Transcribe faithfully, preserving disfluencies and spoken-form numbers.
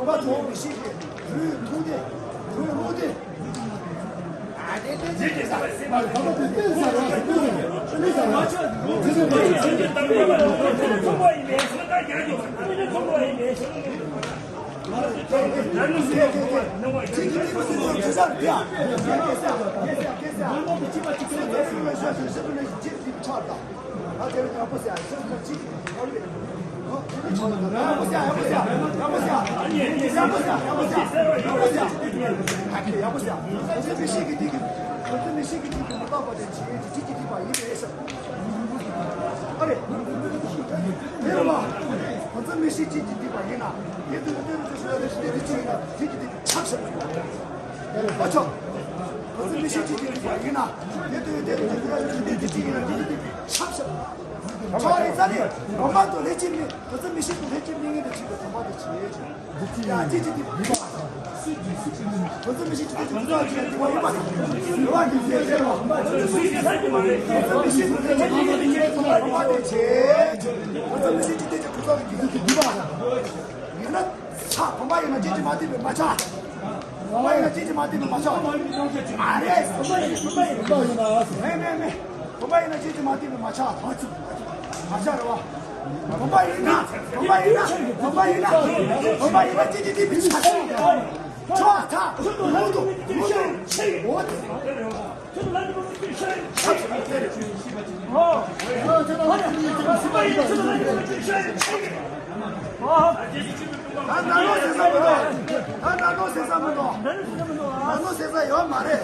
པ་ཚོ་མི་ཤེས་ཀྱི་རུས་ཐུང་སྟེ་རུས་རླུང་སྟེ། ཨ་རེ། དེ་རུ་ལ། ཁོ་ཚོ་མི་ཤེས་ཅིག་ཅིག་བསྡད་པ་ཡིན་ན། དེ་དུས་དེ་རུ་དེ་སུ་ཡ་དེ་ཞི་བདེ་དེ་ཅིག་ཡིན་ན་དེ་ཅིག་དེ་ཆགས་ཤིག་ཨ་ཆོ། ཁོ་ཚོ་མི་ཤེས་ཅིག་ཅིག་བསྡད་པ་ཡིན་ན། དེ་དུས་དེ་རུ་དེ་སུ་ཡ་དེ་ཞི་བདེ་དེ་ཅིག་ཡིན་ན་དེ་ཅིག་དེ་ཆགས་ཤིག་ཆོ་ཡིན་ས་ནི་རོ་མ་དུ་ལས་ཅིག་མི་ཁོ་ཚོ་མི་ཤེས་དུ་ལས་ཅིག་མི་ངན་དེ་ཅིག་དུ་ཐོག་མ་དེ་ཅིག་ཡ་ཅི་ཅི་དེ་མི་བ། ཁོ་ཚོ་མི་ཤེས་ཅི་ཐུབ་ཅི་ཐུབ་ཅི་ཐུབ་ཡོད་པ་དང་། ཡོད་པ་གི་ཚེ་ཟེར་བ། ཁོ་ཚོ་མི་ཤེས་ཅི་ཐུབ་ཅི་ཐུབ་ཅི་ཐུབ་པ་དེ་བྱེད། ཁོ་ཚོ་མི་ཤེས་ཅི་ཐུབ་ཅི་ཐུབ་ཅི་ཐུབ་པ་དང་། ཡིན་ན་ཆ་བུམ་པ་ཡིན་ན་ཅི་ཅི་མ་ཐུབ་པའི་མ་ཆ། བུམ་པ་ཡིན་ན་ཅི་ཅི་མ་ཐུབ་པའི་མ་ཆ། མ་རེད། བུམ་པ་ཡིན་བུམ་པ་ཡིན་བུམ་པ་ཡིན་ན། མེད་མེད་མེད། བུམ་པ་ཡིན་ན་ཅི་ཅི་མ་བསྟན་པའི་མ་ཆགས། མ་ཆགས་རེད་བ། བུམ་པ་ཡིན་ན། བུམ་པ་ཡིན་ན། བུམ་པ་ཡིན་ན། བུམ་པ་ཡིན་ན་ཅི་ཅི་བསྟན་པའི་མ་ཆགས། ཆོག་ཐ། ལུག་ཏུ། ལུག་ཏུ། འོ་དེ། ད་ནང་ལོགས་ཟེར་ས་མི་འདུག་ད་ནང་ལོགས་ཟེར་ས་མི་འདུག་ནང་ལོགས་ཟེར་ས་ཡོད་མ་རེད།